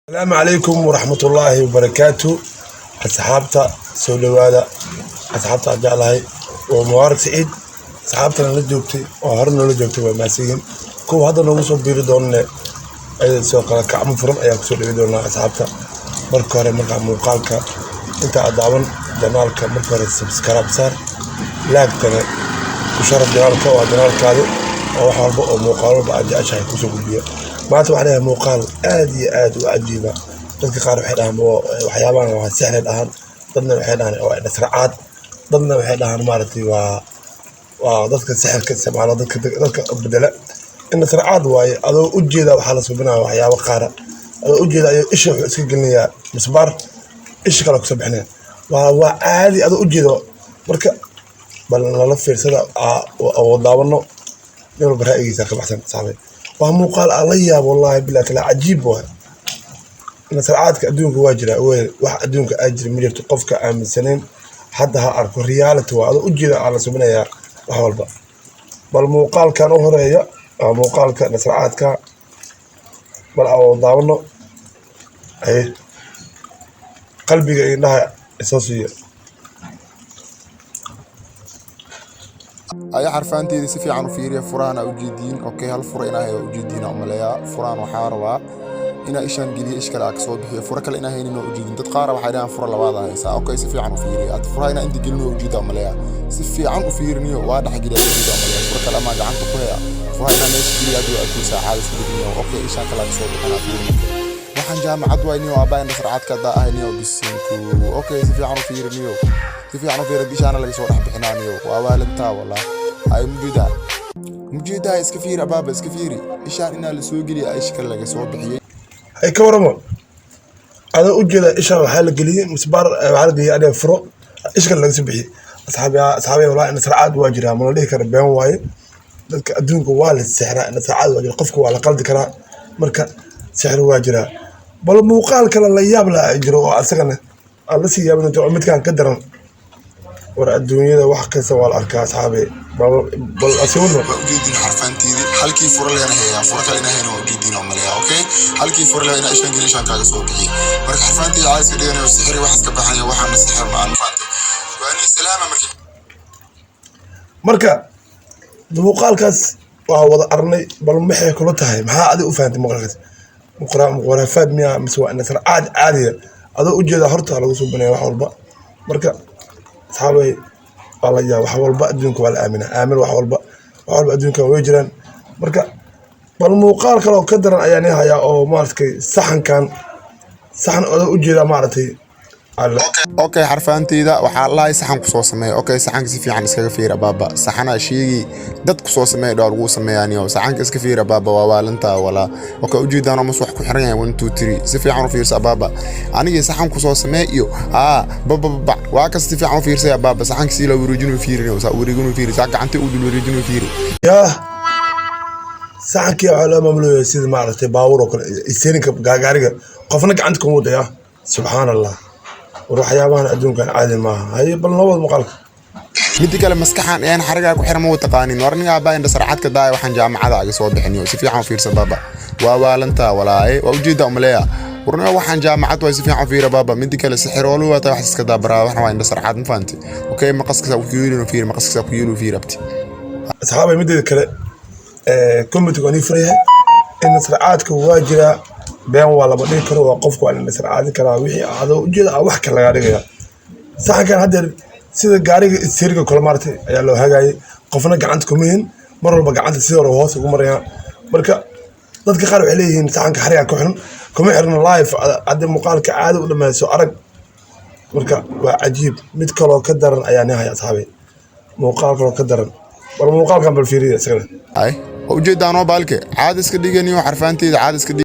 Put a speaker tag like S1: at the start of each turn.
S1: Asalaamu calaykum waraxmatullaahi wabarakaatu. Asxaabta, soo dhowaada. Asxaabta aan jeclahay, waa Mubaarak Saciid. Asxaabtana la joogtay oo hore noola joogtay waa mahadsanyihiin. Kuwa hadda noogu soo biiri doonane, ayada sidoo kale kacmo furan ayaan kusoo dhigi doonaa. Asxaabta, marka hore, markaa muuqaalka inta aad daawan, channelka marka hore subscribe saar, like-tana ku sharaf channelka. Waa channelkaadi oo wax walba oo muuqaal walba aad jeceshahay kusoo gudbiya. Maanta waxaan leeyahay muuqaal aad iyo aad u cajiiba. Dadka qaar waxay dhahaan waxyaabahan waa sixir dhahaan, dadna waxay dhahaan waa nasracaad, dadna waxay dhahaan maaragtay waa dadka sixirka isticmaala, dadka bedela in nasracaad waaye. Adoo ujeeda waxaa la subinaya waxyaabo qaara, adoo ujeeda ayuu isha wuxuu iska gelinayaa misbaar, isha kale kusoo bixinaya. Waa caadi adoo ujeeda. Marka bal nala fiirsada oo daawano, nin walba ra'yigiisa ka baxsan. Saxbay, waa muuqaal aan la yaabo, wallahi billahi taala, cajiib waay. Nasracaadka adduunka waa jira wey, wax adduunka aa jira ma jirto. Qofka aaminsanayn hadda ha arko, reality waa adoo ujeeda aa la subinayaa wax walba. Bal muuqaalkan u horeeya waa muuqaalka nasracaadka, bal aan daawano. Haye, qalbiga iyo indhaha isoo siiya.
S2: Aya, xarfaanteeda si fiican u fiiriya. Furahan aa ujeediin, okay, hal fura inaa hayo ujeediin aa umaleeyaa. Furahan waxaa rabaa inaa ishaan geliyo, ish kale aa kasoo bixiyo. Fura kale inaa haynin oo ujeedin. Dad qaar waxay dhahaan fura labaad aa haysaa. Okay, si fiican u fiiriya. Ad furaha inaa inta gelin oo ujeeda umaleeyaa. Si fiican u fiiriniyo, waa dhex geliya, ujeeda umaleeyaa. Fura kale amaa gacanta ku haya. Furaha inaa meesha geliya aduu akuusaa caada iska dhigniyo. Okay, ishaan kale aa kasoo bixinaa. Fiiri marka, waxaan jaamacad waay niyo, aabaa indha sarcaadka haddaa ahay niyo, bisinku. Okay, si fiican u fiiriniyo, si fiican u fiiri. Ishaana laga soo dhex bixinaa niyo, waa waalantaa wallah. Ay, mujeedaa, mujeedaa, iska fiiri abaaba, iska fiiri. Ishaan inaa la soo geliya, isha kale laga soo bixiyey.
S1: Hay, ka waramo, adoo ujeeda isha waxaa la geliyey misbaar, waxaa la geliyey aniga furo, isha kale laga soo bixiyey. Asxaabi, asxaabi, wallahi nasracaad waa jiraa, ma la dhihi kara been waaye. Dadka adduunka waa la sixraa, nasracaad waa jira, qofka waa la qaldi karaa. Marka sixir waa jiraa. Bal muuqaal kale la yaab la jiro oo asagana aan la sii yaabin oo midkaan ka daran. War adduunyada wax kasta waa la arkaa, asxaabi. Bal asiwano.
S2: Waa ujeedin xarfaanteedii, halkii fura leena hayaa, fura kale ina hayna waa ujeedin oo maleeyaa. Okay, halkii fura leena ishan gelin, ishan kaaga soo bixiyey. Marka xarfaanteeda caadi iska dhiganayo, sixiri wax iska baxaya, waxaana sixir ma aan fahamtay. Waa ni salaama marka.
S1: Marka muuqaalkaas waa wada arnay. Bal maxay kula tahay? Maxaa adiga u fahantay muuqaalkaas? Muqraafaad miya mise waa nasracaad caadiya, adoo ujeeda horta lagu suubinaya wax walba? Marka asxaabay, waa la yaaba, wax walba adduunka waa la aaminaa. Aamin wax walba, wax walba adduunka way jiraan. Marka bal muuqaal kale oo ka daran ayaa ni hayaa oo maaragtay saxankan, saxan adoo ujeeda maaragtay
S2: Okay, xarfaanteyda waxaa lahay saxan kusoo sameeya. Okay, saxanka si fiican iskaga fiira baaba. Saxanaa sheegi dad kusoo sameeya dhaa lagu sameeyaaniyo. Saxanka iska fiira baaba, waa waalantaa walaa. Okay, ujeedaan mas wax ku xiran yahay, one, two, three. Si fiican u fiirsa baaba. Anigii saxan kusoo samee iyo haa babababa waa kas. Si fiican u fiirsaya baaba. Saxanka si loo wareejinu fiirinayo, saa wareeginu fiiri, saa gacanta u dul wareejinu fiiri.
S1: Yaa, saxankii waxaa loo maamulaya sida maaragtay baabuur oo kale, isteeninka gaariga, qofna gacanta kuma wadaya. Subxaan Allah, war waxyaabahan adduunkan caadi maaha. Haye, bal noo wad muuqaalka.
S2: Midda kale, maskaxan een xarigaa ku xiran ma taqaanin. War aniga aabaa indha sarcadka daaya, waxaan jaamacada aga soo bixiniyo. Si fiican u fiirsa baaba, waa waalantaa walaaye, waa ujeedaa umaleeya. Warniga waxaan jaamacad waay, si fiican u fiira baaba. Midda kale, sixiroolu waa taa, wax iska daabaraa, waxna waa indha sarcad, ma fahanti? Okay, maqaska ku yeelin fiir, maqaska ku yeelin fiir abti.
S1: Asxaabay, mideeda kale, commentiga waa nii furayahay in nasracaadka waa jiraa, been waa lama dhigi karo. Waa qofku waa la nasracaadin karaa, wixii adoo ujeeda ah wax kale lagaa dhigaya. Saxankan haddeer sida gaariga isteeriga kale maaragtay ayaa loo hagaayay, qofna gacanta kuma hin, mar walba gacanta sidii hore hoos ugu maraya. Marka dadka qaar waxay leeyihiin saxanka xarigaa ku xiran. Kuma xirno live haddii muuqaalka caadi u dhammayso arag. Marka waa cajiib. Mid kaloo ka daran ayaa ni haya, asxaabay, muuqaal kaloo ka daran. Bal muuqaalkan bal fiiriya isagana.
S2: Ay, waa ujeedaanoo baalke caadi iska dhiganiyo, xarfaanteeda caadi iska dhig.